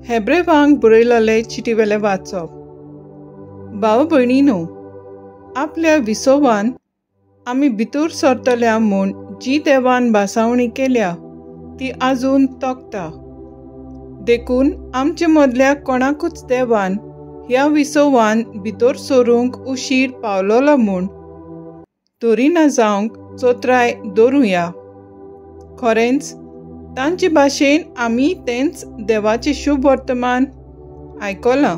हेब्रेवांक बरयलेले चिटीवेलें वाचप. भाव भयणीनो, आपल्या विसोवान आमी भितर सरतल्या म्हूण जी देवान भासावणी केल्या ती आजून तोखता. देखून आमचे मदल्या कोणाकूच देवान ह्या विसोवान भितर सरूंक उशीर पावलोलो म्हूण धरिना जावंक चोत्राय दवरुया. खरेंच तांचे भाशेन आमी तेंच देवाचें शुभ वर्तमान आयकलां.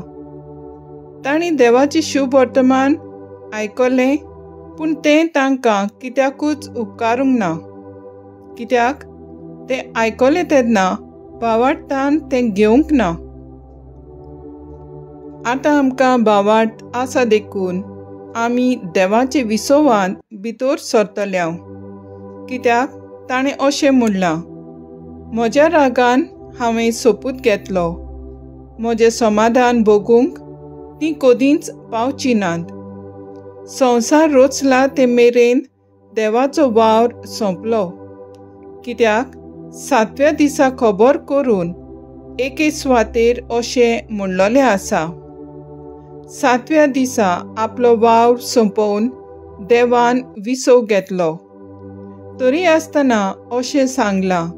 तांणी देवाचें शुभ वर्तमान आयकलें पूण तें तांकां कित्याकूच उपकारूंक ना. कित्याक तें आयकलें तेन्ना भावार्थान तें घेवंक ना. आतां आमकां भावार्थ आसा देखून आमी देवाचे विसोवान भितर सरतल्या. कित्याक ताणें अशें म्हणलां, म्हज्या रागान हांवें सोपूत घेतलो, म्हजें समाधान भोगूंक तीं कदींच पावची नात. संवसार रचला ते मेरेन देवाचो वावर सोंपलो. कित्याक सातव्या दिसा खबर करून एके सुवातेर अशें म्हणलेलें आसा, सातव्या दिसा आपलो वावर सोंपोवन देवान विसव घेतलो. तरी आसतना अशें सांगलां,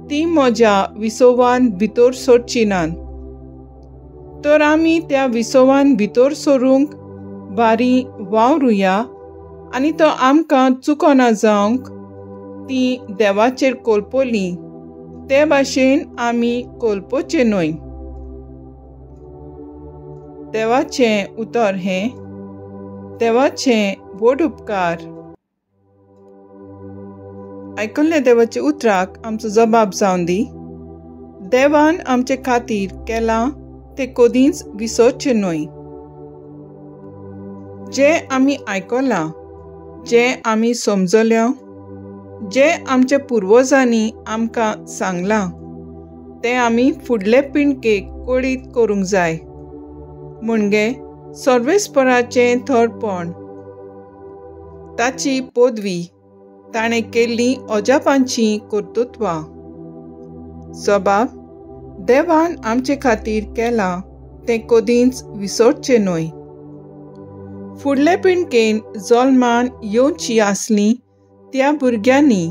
ती म्हज्या विसोवान भितर सरची नात. तर आमी त्या विसोवान भितर सरूंक बारी वावरुया आनी तो आमकां चुकना जावंक ती देवाचेर कोलपोली ते भाशेन आमी कोलपोचें न्हय. देवाचें उतर हें देवाचें व्हड उपकार. आयकल्ल्या देवाच्या उतराक आमचो जबाब जावन दी. देवान आमचे खातीर केलां तें कदींच विसरचें न्हय. जें आमी आयकलां, जें आमी समजल्या, जें आमच्या पुर्वजांनी आमकां सांगलां तें आमी फुडले पिणकेक कळीत करूंक जाय. म्हणजे सर्वेस्पराचें थरपण, ताची पदवी, ताणें केल्लीं अजापांचीं कर्तृत्वां. जबाब देवान आमचे खातीर केलां तें कदींच विसरचें न्हय. फुडले पिणकेन जल्मान येवची आसली त्या भुरग्यांनी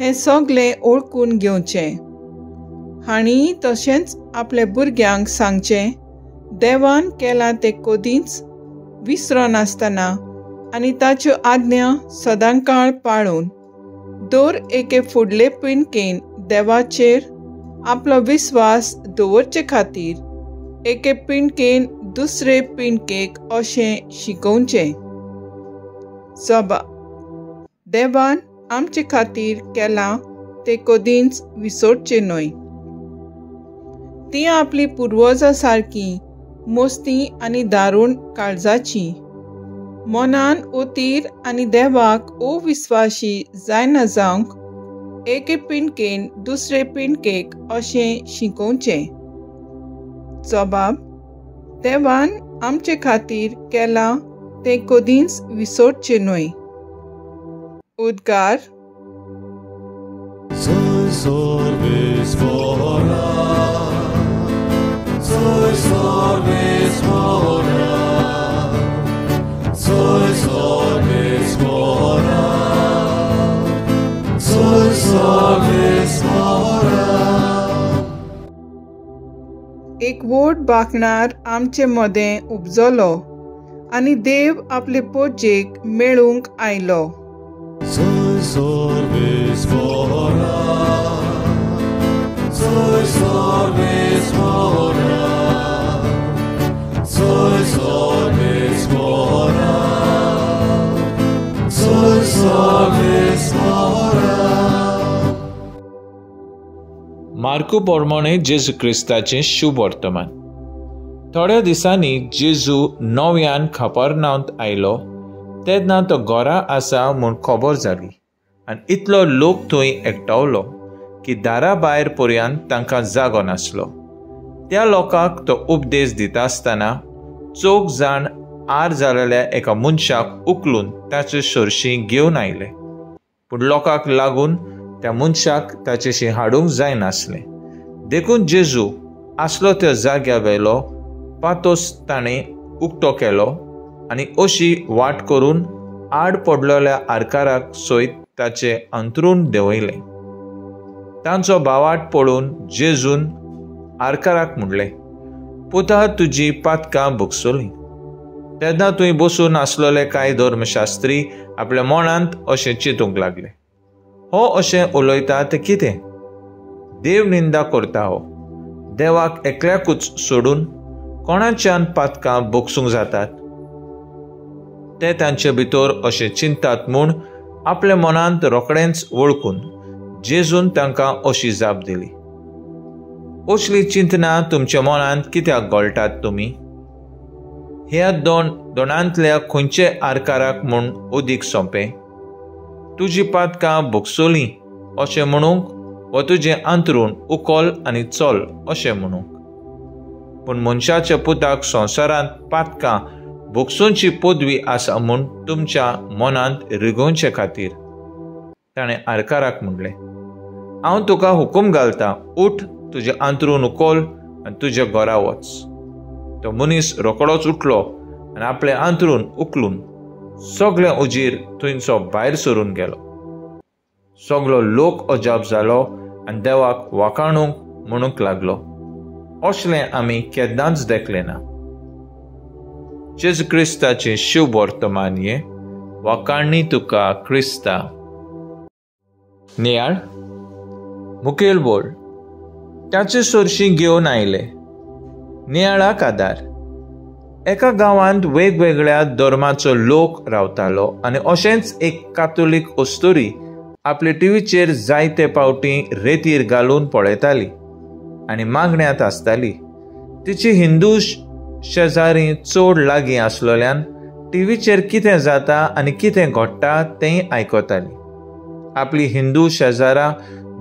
हें सगळें ओळखून घेवचें. हांणी तशेंच आपल्या भुरग्यांक सांगचें, देवान केलां तें कदींच विसरनासतना आनी ताच्यो आज्ञा सदांकाळ पाळून दर एके फुडले पिणकेन देवाचेर आपलो विस्वास दवरचे खातीर एके पिणकेन दुसरे पिणकेक अशें शिकोवचें. जबाब देवान आमचे खातीर केलां तें कदींच विसरचें न्हय. ती आपली पुर्वजां सारकी मस्ती आनी दारूण काळजाची, मनान ओतीर आनी देवाक अविस्वाशी जायना जावंक एके पिणकेन दुसरे पिणकेक अशें शिकोवचें. जबाब देवान आमचे खातीर केलां तें कदींच विसरचें न्हय. उद्गार. एक व्हड बांकणार आमचे मदें उपजलो आनी देव आपले पोजेक मेळूंक आयलो. मार्कू प्रमाणे जेजू क्रिस्ताचें शुभ वर्तमान. थोड्या दिसांनी जेजू नव्यान खपरनांत आयलो तेन्ना तो घरा आसा म्हूण खबर जाली आनी इतलो लोक थंय एकठावलो की दारा भायर पर्यंत तांकां जागो नासलो. त्या लोकांक तो उपदेश दिता आसतना चौग जाण आर जालेल्या एका मनशाक उखलून ताचे सरशीं घेवन आयले, पूण लोकांक लागून त्या मनशाक ताचेशी हाडूंक जायनासलें. देखून जेजू आसलो त्या जाग्या वेलो पातोस ताणें उक्तो केलो आनी अशी वाट करून आड पडलेल्या आरकाराक सयत ताचें अंतरूण देंवयलें. तांचो भावाट पळोवन जेजून आरकाराक म्हणलें, पुता, तुजी पातकां भोगसलीं. तेन्ना थंय बसून आसलेले कांय धर्मशास्त्री आपल्या मनांत अशें चिंतूंक लागले, हो अशें उलयता तें कितें? देव निंदा करता हो. देवाक एकल्याकूच सोडून कोणाच्यान पातकां भोगसूंक जातात? ते तांचे भितर अशें चिंतात म्हूण आपल्या मनांत रोखडेंच वळखून जेजून तांकां अशी जाप दिली, असली चिंतना तुमच्या मनांत कित्याक घोळटात तुमी? ह्या दोनांतल्या खंयचे आरकाराक म्हूण अदीक सोंपें, तुजी पातकां भोगसलीं अशें म्हणूंक वा तुजें अंतरूण उखल आनी चल अशें म्हणूंक? पूण मनशाच्या पुताक संवसारांत पातकां भोगसुची पदवी आसा म्हूण तुमच्या मनांत रिगोवचे खातीर ताणें आरकाराक म्हणलें, हांव तुका हुकूम घालता, उठ, तुजें अंतरूण उखल आनी तुज्या घरा वच. तो मनीस रोकडोच उठलो आनी आपलें अंतरूण उखलून सगळें उजीर थंयचो भायर सरून गेलो. सगलो लोक अजाप जालो आनी देवाक वाखाणूंक म्हणूंक लागलो, असलें आमी केन्नाच देखलें ना. जेजू क्रिस्ताचें शुभ वर्तमान हें. वाखाणणी तुका क्रिस्ता. नियाळ मुखेल बोल ताचे सरशीं घेवन आयले. नियाळाक आदार. एका गांवांत वेगवेगळ्या धर्माचो लोक रावतालो आनी अशेंच एक कातोलीक अस्तुरी आपले टिवीचेर जायते पावटी रेतीर घालून पळयताली आनी मागण्यांत आसताली. तिची हिंदू शेजारी चड लागीं आसलेल्यान टिवीचेर कितें जाता आनी कितें घडटा तेंय आयकताली. आपली हिंदू शेजारा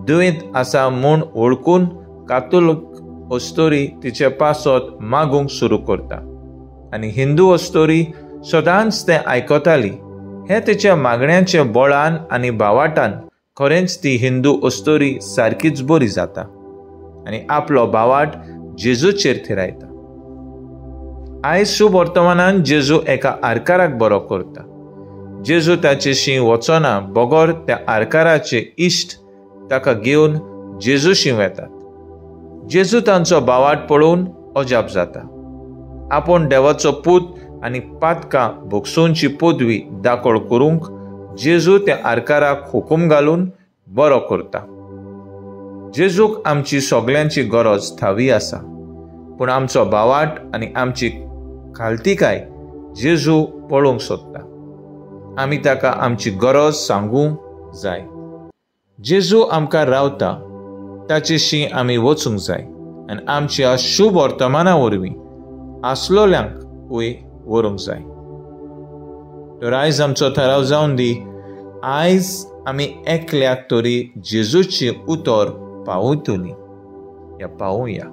दुयेंत आसा म्हूण वळखून कातोलीक अस्तुरी तिचे पासत मागूंक सुरू करता आनी हिंदू अस्तुरी सदांच तें आयकताली. हें तिच्या मागण्याच्या बळान आनी भावाटान खरेंच ती हिंदू अस्तुरी सारकीच बरी जाता आनी आपलो भावाट जेजूचेर थिरायता. आयज शुभ वर्तमानान जेजू एका आरकाराक बरो करता. जेजू ताचेशी वचना बगर त्या आरकाराचे इश्ट ताका घेवन जेजूशी वेतात. जेजू तांचो भावाट पळोवन अजाप जाता. आपूण देवाचो पूत आनी पातकां भोगसोवची पदवी दाखल करूंक जेजू त्या आरकाराक हुकूम घालून बरो करता. जेजूक आमची सगल्यांची गरज थावी आसा, पूण आमचो भावाट आनी आमची खालतीकाय जेजू पळोवंक सोदता. आमी ताका आमची गरज सांगूंक जाय. जेजू आमकां रावता, ताचेशी आमी वचूंक जाय आनी आमच्या शुभ वर्तमाना वरवीं आसलोल्यांकूय व्हरूंक जाय. तर आयज आमचो थाराव जावन दी, आयज आमी एकल्याक तरी जेजूची उतर पावयतली या पावोवया.